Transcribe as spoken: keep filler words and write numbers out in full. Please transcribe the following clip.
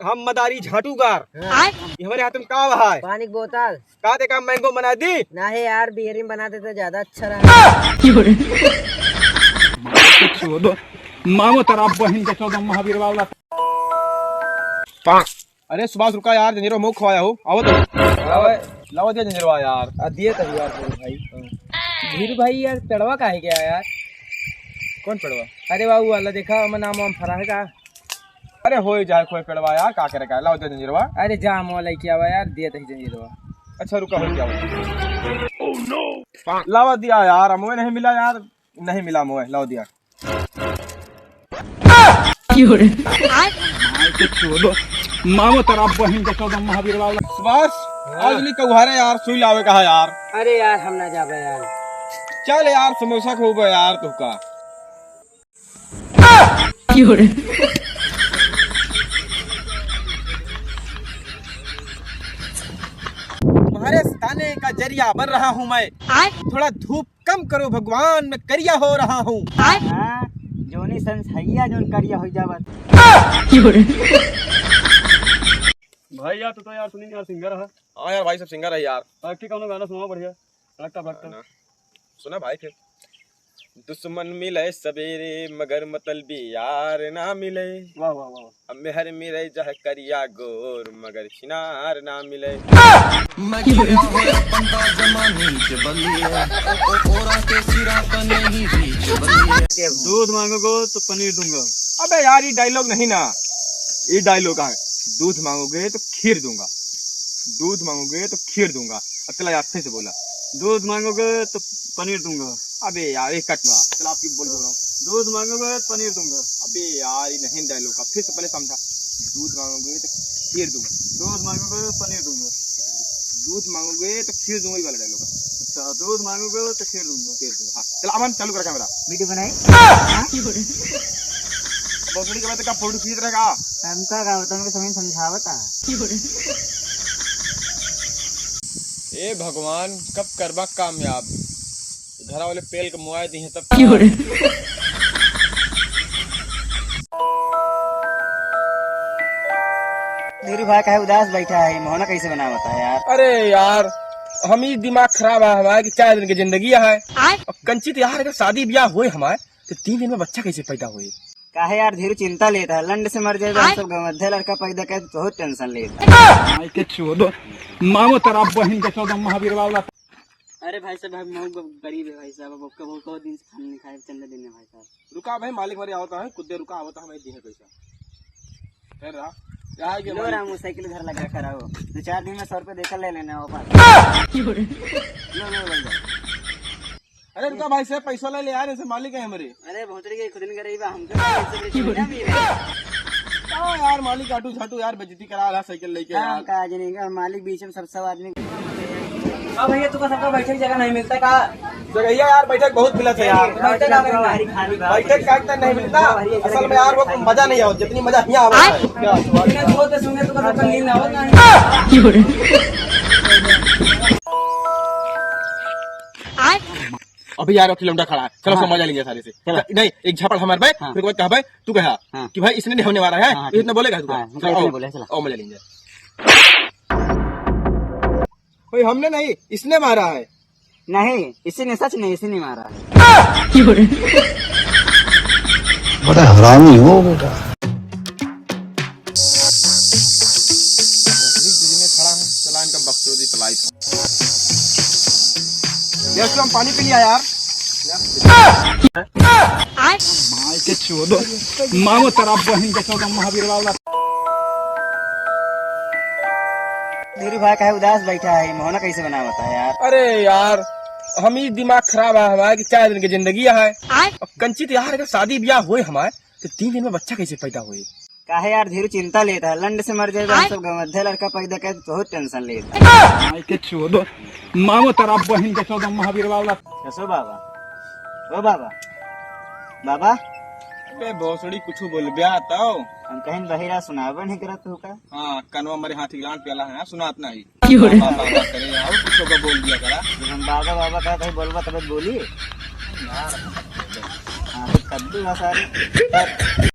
हम मदारी झांटूगार। हाँ। ये हमरे हाथ में का बा है? पानी की बोतल। का देखा, मैंगो बना दी? नाही यार, बियरी में बना देते ज्यादा अच्छा रहा। मामो तेरा बहिन के चौदह महावीर वाला। अरे सुभाष, रुका यार, जंजीरो मुख खवाया हो, आओ तो। लावा दिया जंजीरवा यार। आ, दिए तो यार, धीरू भाई। धीरू भाई यार, पेड़वा काहे गया यार? कौन पेड़वा? अरे बाबू वाला, देखा, हम नाम वाम फरा है का? अरे होए जाए कोई पेड़वा यार, का करे का? लावा दिया जंजीरवा। अरे जा, मोह लेके आवा यार, दिए तो जंजीरवा। अच्छा रुका, हो क्या हुआ? लावा दिया यार, मोए नहीं मिला यार, नहीं मिला मोए, लावा दिया। मामो तेरा बहिन के चौदह महावीर वाला। सुभाष, आज ली कौहारे यार, सुई लावे कहा यार। अरे यार, हम ना जाबे यार। चल यार, समोसा खूब है यार तुका। तुम्हारे सताने का जरिया बन रहा हूँ मैं। थोड़ा धूप कम करो भगवान, मैं करिया हो रहा हूँ। हाँ, जोनी संस हैया जोन करिया हो जावत। भाई यार, तू तो यार सुनील यार सिंगर है। हाँ यार, भाई सब सिंगर है यार। अब ठीक कौनो गाना सुनाओ बढ़िया, लगता भगता। ना। सुना भाई फिर। दुश्मन मिले सवेरे मगर मतलबी यार ना मिले। वाह, वाह, वाह, वाह। अब मेहर मिले जह करिया गोर मगर छिनार ना मिले। दूध मांगोगे तो पनीर दूंगा। अबे यार, ये डायलॉग नहीं ना, ये डायलॉग है, दूध मांगोगे तो खीर दूंगा, दूध मांगोगे तो खीर दूंगा। अब चला यार, फिर से बोला। दूध मांगोगे तो पनीर दूंगा। अबे यार, एक कट हुआ। चला, आपकी बोल रहा हूँ। दूध मांगोगे तो पनीर दूंगा। अबे यार, ये नहीं डायलॉग का, फिर से पहले समझा। दूध मांगोगे तो खीर दूंगा। दूध मांगोगे तो पनीर दूंगा। दूध मांगोगे तो खीर दूंगा, ये वाला डायलॉग का। अच्छा, दूध मांगोगे तो खीर दूंगा। खीर दूंगा, हाँ। चला, अमन, चालू कर कैमरा। वीडियो बनाई। भोसड़ी के बाद का फोटो खींच रहेगा? हमका का बता, हमके समझ समझावता। ए भगवान, कब करबा कामयाब? घर वाले पेल के मुआए दी हैं तब। धीरू भाई काहे उदास बैठा है, मोहना कैसे बनावता है यार? अरे यार, हम ही दिमाग खराब है हमारे कि चार दिन की जिंदगी है। आय। अब कंचित यार अगर शादी ब्याह होए हमारे तो तीन दिन में बच्चा कैसे पैदा होए? काहे यार धीरू चिंता लेता है, लंड से मर जाएगा, हम आय। सब गंवार लड़का पैदा करे तो बहुत टेंशन लेता है। माई के चोदो, मामो तेरा बहिन के चोदो महावीर वाला। अरे भाई साहब, हम बहुत गरीब है भाई साहब, अब कबो कबो दिन से खाना नहीं खाए, चंदा देने भाई साहब। रुका भाई, मालिक हमारे आवता है, कुछ देर रुका, आवता है, हमें दी है पैसा। फिर रहा, यहाँ आ गया लो मालिक। रामू, साइकिल घर लगा कर आओ, दो चार दिन में सौ रुपये देकर ले लेना वापस। लो, लो, लो, लो। अरे रुका भाई साहब, पैसा ले ले यार, ऐसे मालिक है हमारे। अरे भोसड़ी के खुद नहीं करे बा, हमको पैसे भी ना मिले। हाँ यार, मालिक आटू झाटू यार, बेइज्जती करा रहा साइकिल लेके हम यार। का आज नहीं का, मालिक बीच में सब, सब आदमी। अब भैया, तुमको सबका बैठक जगह नहीं मिलता का? जगह यार, बैठक बहुत मिलत है यार। बैठक का तो नहीं मिलता, असल में यार वो मजा नहीं आवत, जितनी मजा यहाँ आवत है। बिना धोते सूंघे तुमको सबका नींद आवत नहीं। अभी यार, अखिल लौंडा खड़ा है, चलो हाँ। सब मजा लेंगे सारे से। चलो। नहीं, एक झापड़ हमारे भाई, हाँ। फिर कोई कहा भाई, तू कहा हाँ। कि भाई इसने नहीं होने वाला है, हाँ, इतना ठीक। बोलेगा तू। हाँ, चलो, इतने आओ, बोले, चलो। आओ मजा लेंगे। भाई हमने नहीं, इसने मारा है। नहीं, इसी ने सच नहीं, इसी ने मारा है। बड़ा हरामी हो बेटा। पब्लिक बीच में खड़ा है, चला इनका बकचोदी पलाई। यस, हम पानी पी लिया यार। माई के चोदो, मामो तेरा बहिन के चोदो महावीर वाला। धीरू भाई काहे उदास बैठा है, मोहना कैसे बनावता है यार? अरे यार, हम ही दिमाग खराब है हमारे कि चार दिन की जिंदगी है। आय। अब कंचित यार अगर शादी ब्याह होए हमारे तो तीन दिन में बच्चा कैसे पैदा होए? काहे यार धीरू चिंता लेता है, लंड से मर जाएगा, हम आय। सब गंवार लड़का पैदा करे तो बहुत टेंशन लेता है। माई के चोदो, मामो तेरा बहिन के चोदो महावीर वाला। कसो बाबा, ओ बाबा, बाबा। अबे भोसड़ी कुछ बोल ब्याह तो। हम कहीं बहिरा सुनाबे नहीं करत हो का? हाँ, कनवा मरे हाथी के लांट प्याला है, सुनात नहीं। क्यों रे? बाबा, बाबा करे, और कुछ का बोल दिया करा। जब हम बाबा, बाबा का कहीं बोलबा तब बोली। यार। हाँ, तो कद्दू बा सारे।